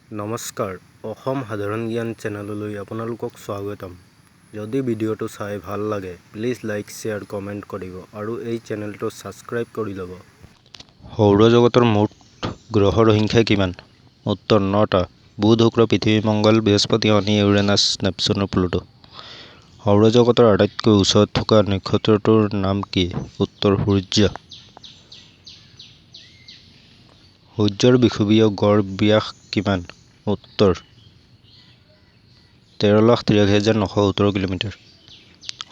নমস্কাৰ, অসম সাধাৰণ জ্ঞান চেনেললৈ আপোনালোকক স্বাগতম। যদি ভিডিঅ'টো চাই ভাল লাগে, প্লিজ লাইক, শ্বেয়াৰ, কমেণ্ট কৰিব আৰু এই চেনেলটো ছাবস্ক্ৰাইব কৰি ল'ব। সৌৰজগতৰ মুঠ গ্ৰহৰ সংখ্যা কিমান? উত্তৰ 9টা। বুধ, শুক্ৰ, পৃথিৱী, মংগল, বৃহস্পতি, শনি, ইউৰেনাছ, নেপচুন আৰু প্লুটো। সৌৰজগতৰ আটাইতকৈ ওচৰত থকা নক্ষত্ৰটোৰ নাম কি? উত্তৰ সূৰ্য। সূৰ্যৰ বিষুৱীয় গড় ব্যাস কিমান? উত্তৰ 13,83,917 কিলোমিটাৰ।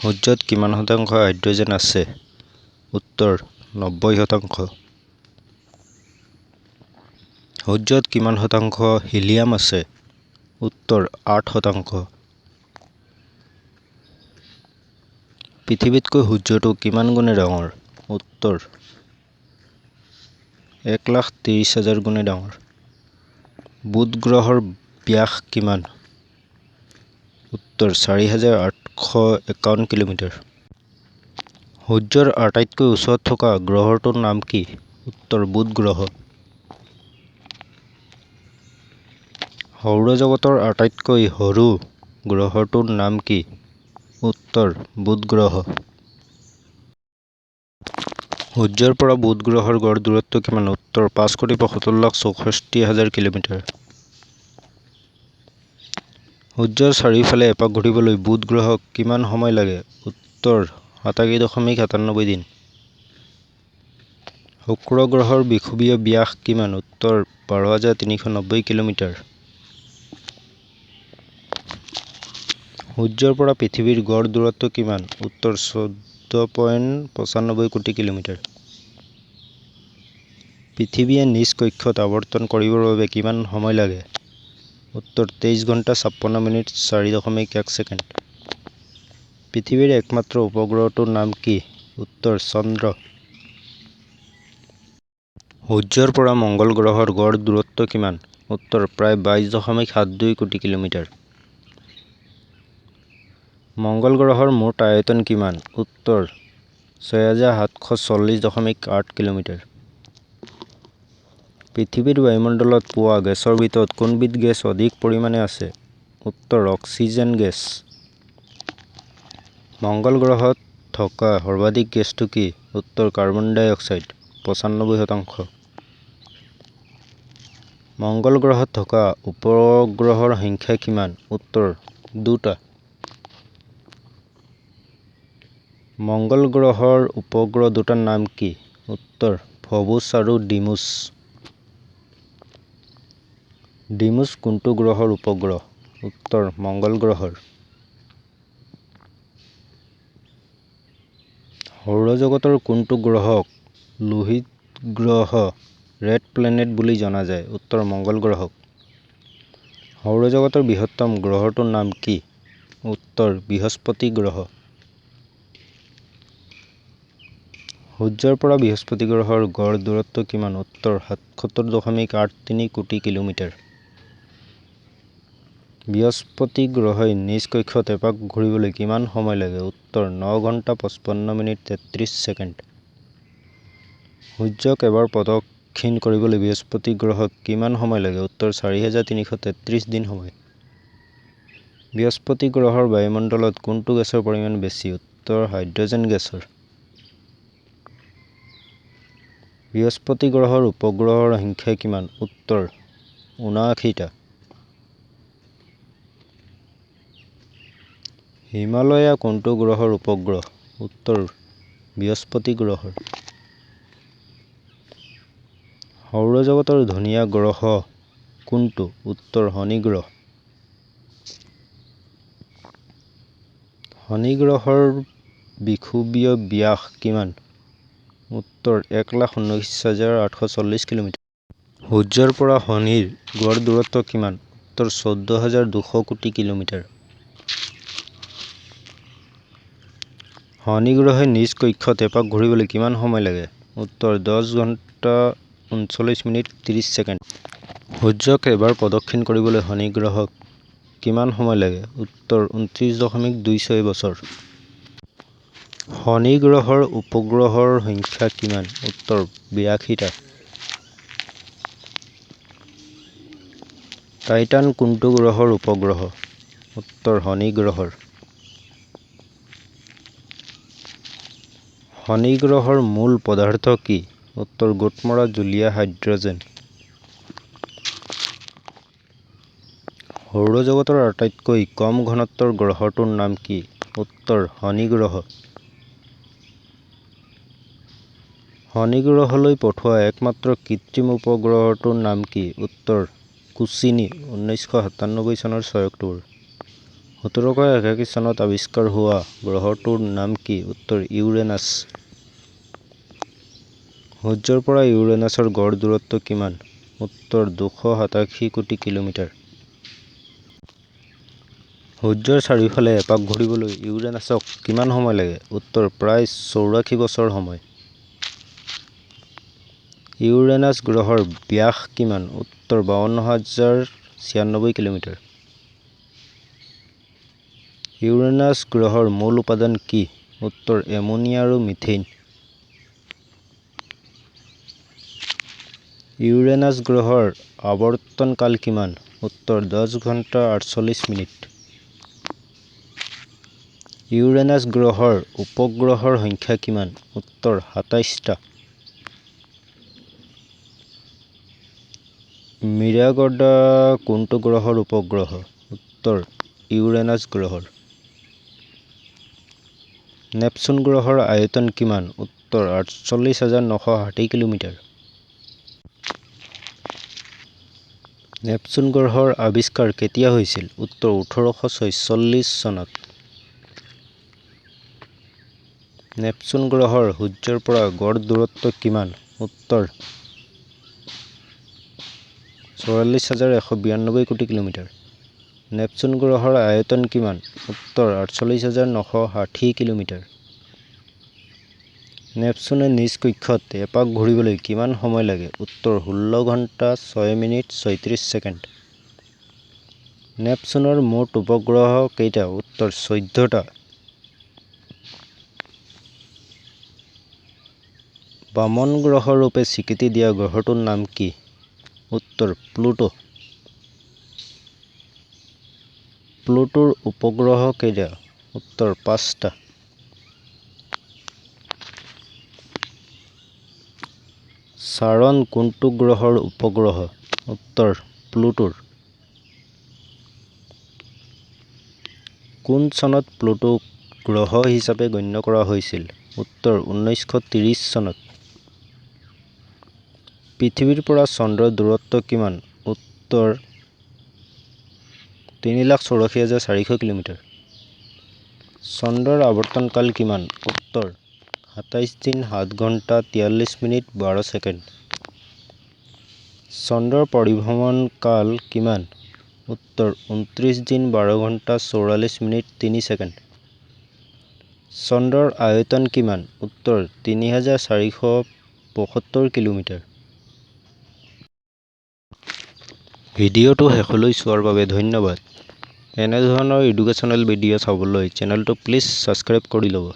সূৰ্যত কিমান শতাংশ হাইড্ৰজেন আছে? উত্তৰ 90%। সূৰ্যত কিমান শতাংশ হিলিয়াম আছে? উত্তৰ 8%। পৃথিৱীতকৈ সূৰ্যটো কিমান গুণে ডাঙৰ? উত্তৰ 1,30,000 গুণে ডাঙৰ। বুধ গ্ৰহৰ ব্যাস কিমান? উত্তৰ 4,851 কিলোমিটাৰ। সূৰ্যৰ আটাইতকৈ ওচৰত থকা গ্ৰহটোৰ নাম কি? উত্তৰ বুধ গ্ৰহ। সৌৰজগতৰ আটাইতকৈ সৰু গ্ৰহটোৰ নাম কি? উত্তৰ বুধ গ্ৰহ। সূৰ্যৰ পৰা বুধ গ্ৰহৰ গড় দূৰত্ব কিমান? উত্তৰ 5,75,64,000 কিলোমিটাৰ। সূৰ্যৰ চাৰিওফালে এপাক ঘূৰিবলৈ বুধ গ্ৰহক কিমান সময় লাগে? উত্তৰ 87.97 দিন। শুক্ৰ গ্ৰহৰ বিষুৱীয় ব্যাস কিমান? উত্তৰ 12,390 কিলোমিটাৰ। সূৰ্যৰ পৰা পৃথিৱীৰ গড় দূৰত্ব কিমান? উত্তৰ 14.95 কোটি কিলোমিটাৰ। পৃথিৱীয়ে নিজ কক্ষত আৱৰ্তন কৰিবৰ বাবে কিমান সময় লাগে? উত্তৰ 23 ঘণ্টা 56 মিনিট 4.1 ছেকেণ্ড। পৃথিৱীৰ একমাত্ৰ উপগ্ৰহটোৰ নাম কি? উত্তৰ চন্দ্ৰ। সূৰ্যৰ পৰা মংগল গ্ৰহৰ গড় দূৰত্ব কিমান? উত্তৰ প্ৰায় 22.72 কোটি কিলোমিটাৰ। মংগল গ্ৰহৰ মুঠ আয়তন কিমান? উত্তৰ 6,740.8 কিলোমিটাৰ। পৃথিৱীৰ বায়ুমণ্ডলত পোৱা গেছৰ ভিতৰত কোনবিধ গেছ অধিক পৰিমাণে আছে? উত্তৰ অক্সিজেন গেছ। মংগল গ্ৰহত থকা সৰ্বাধিক গেছটো কি? উত্তৰ কাৰ্বন ডাই অক্সাইড 95%। মংগল গ্ৰহত থকা উপগ্ৰহৰ সংখ্যা কিমান? উত্তৰ 2টা। মংগল গ্ৰহৰ উপগ্ৰহ দুটাৰ নাম কি? উত্তৰ ফ'বছ আৰু ডিমোছ। ডিমোছ কোনটো গ্ৰহৰ উপগ্ৰহ? উত্তৰ মংগল গ্ৰহৰ। সৌৰজগতৰ কোনটো গ্ৰহক লোহিত গ্ৰহ ৰেড প্লেনেট বুলি জনা যায়? উত্তৰ মংগল গ্ৰহক। সৌৰজগতৰ বৃহত্তম গ্ৰহটোৰ নাম কি? উত্তৰ বৃহস্পতি গ্ৰহ। সূৰ্যৰ পৰা বৃহস্পতি গ্ৰহৰ গড় দূৰত্ব কিমান? উত্তৰ 77.83 কোটি কিলোমিটাৰ। বৃহস্পতি গ্ৰহই নিজ কক্ষত এপাক ঘূৰিবলৈ কিমান সময় লাগে? উত্তৰ 9 ঘণ্টা 55 মিনিট 33 ছেকেণ্ড। সূৰ্যক এবাৰ প্ৰদক্ষিণ কৰিবলৈ বৃহস্পতি গ্ৰহক কিমান সময় লাগে? উত্তৰ 4,333 দিন সময়। বৃহস্পতি গ্ৰহৰ বায়ুমণ্ডলত কোনটো গেছৰ পৰিমাণ বেছি? উত্তৰ হাইড্ৰজেন গেছৰ। বৃহস্পতি গ্ৰহৰ উপগ্ৰহৰ সংখ্যা কিমান? উত্তৰ 79টা। হিমালয়া কোনটো গ্ৰহৰ উপগ্ৰহ? উত্তৰ বৃহস্পতি গ্ৰহৰ। সৌৰজগতৰ ধুনীয়া গ্ৰহ কোনটো? উত্তৰ শনি গ্ৰহ। শনি গ্ৰহৰ বিষুৱীয় ব্যাস কিমান? উত্তৰ 1,19,840 কিলোমিটাৰ। সূৰ্যৰ পৰা শনিৰ গড় দূৰত্ব কিমান? উত্তৰ 14,200 কোটি কিলোমিটাৰ। শনি গ্ৰহে নিজ কক্ষত এপাক ঘূৰিবলৈ কিমান সময় লাগে? উত্তৰ 10 ঘণ্টা 39 মিনিট 30 ছেকেণ্ড। সূৰ্যক এবাৰ প্ৰদক্ষিণ কৰিবলৈ শনি গ্ৰহক কিমান সময় লাগে? উত্তৰ 29.26 বছৰ। শনি গ্ৰহৰ উপগ্ৰহৰ সংখ্যা কিমান? উত্তৰ 82টা। টাইটান কোনটো গ্ৰহৰ উপগ্ৰহ? উত্তৰ শনি গ্ৰহৰ। শনি গ্ৰহৰ মূল পদাৰ্থ কি? উত্তৰ গোটমৰা জুলীয়া হাইড্ৰজেন। সৌৰজগতৰ আটাইতকৈ কম ঘনত্বৰ গ্ৰহটোৰ নাম কি? উত্তৰ শনি গ্ৰহ। শনি গ্ৰহলৈ পঠোৱা একমাত্ৰ কৃত্ৰিম উপগ্ৰহটোৰ নাম কি? উত্তৰ কোচিনি, 1997 চনৰ 6 অক্টোবৰ। 1781 চনত আৱিষ্কাৰ হোৱা গ্ৰহটোৰ নাম কি? উত্তৰ ইউৰেনাছ। সূৰ্যৰ পৰা ইউৰেনাছৰ গড় দূৰত্ব কিমান? উত্তৰ 287 কোটি কিলোমিটাৰ। সূৰ্যৰ চাৰিওফালে এপাক ঘূৰিবলৈ ইউৰেনাছক কিমান সময় লাগে? উত্তৰ প্ৰায় 84 বছৰ সময়। ইউৰেনাছ গ্ৰহৰ ব্যাস কিমান? উত্তৰ 52,096 কিলোমিটাৰ। ইউৰেনাছ গ্ৰহৰ মূল উপাদান কি? উত্তৰ এমোনিয়া আৰু মিথেইন। ইউৰেনাছ গ্ৰহৰ আৱৰ্তন কাল কিমান? উত্তৰ 10 ঘণ্টা 48 মিনিট। ইউৰেনাছ গ্ৰহৰ উপগ্ৰহৰ সংখ্যা কিমান? উত্তৰ 27টা। মিৰাগৰ্ডা কোনটো গ্ৰহৰ উপগ্ৰহ? উত্তৰ ইউৰেনাছ গ্ৰহৰ। নেপচুন গ্ৰহৰ আয়তন কিমান? উত্তৰ 48,960 কিলোমিটাৰ। নেপচুন গ্ৰহৰ আৱিষ্কাৰ কেতিয়া হৈছিল? উত্তৰ 1846 চনত। নেপচুন গ্ৰহৰ সূৰ্যৰ পৰা গড় দূৰত্ব কিমান? উত্তৰ 44,192 কোটি কিলোমিটাৰ। নেপচুন গ্ৰহৰ আয়তন কিমান? উত্তৰ 48,960 কিলোমিটাৰ। নেপচুনে নিজ কক্ষত এপাক ঘূৰিবলৈ কিমান সময় লাগে? উত্তৰ 16 ঘণ্টা 6 মিনিট 36 ছেকেণ্ড। নেপচুনৰ মুঠ উপগ্ৰহ কেইটা? উত্তৰ 14টা। বামন গ্ৰহ ৰূপে স্বীকৃতি দিয়া গ্ৰহটোৰ নাম কি? উত্তৰ প্লুটো। প্লুটোৰ উপগ্ৰহ কেইটা? উত্তৰ 5টা। চাৰণ কোনটো গ্ৰহৰ উপগ্ৰহ? উত্তৰ প্লুটোৰ। কোন চনত প্লুটোক গ্ৰহ হিচাপে গণ্য কৰা হৈছিল? উত্তৰ 1930 চনত। পৃথিৱীৰ পৰা চন্দ্ৰৰ দূৰত্ব কিমান? উত্তৰ 3,84,400 কিলোমিটাৰ। চন্দ্ৰৰ আৱৰ্তনকাল কিমান? উত্তৰ 27 দিন 7 ঘণ্টা 43 মিনিট 12 ছেকেণ্ড। চন্দ্ৰৰ পৰিভ্ৰমণ কাল কিমান? উত্তৰ 29 দিন 12 ঘণ্টা 44 মিনিট 3 ছেকেণ্ড। চন্দ্ৰৰ আয়তন কিমান? উত্তৰ 3,475 কিলোমিটাৰ। ভিডিঅ'টো শেষলৈ চোৱাৰ বাবে ধন্যবাদ। এনেধৰণৰ এডুকেশ্যনেল ভিডিঅ' চাবলৈ চেনেলটো প্লিজ ছাবস্ক্ৰাইব কৰি ল'ব।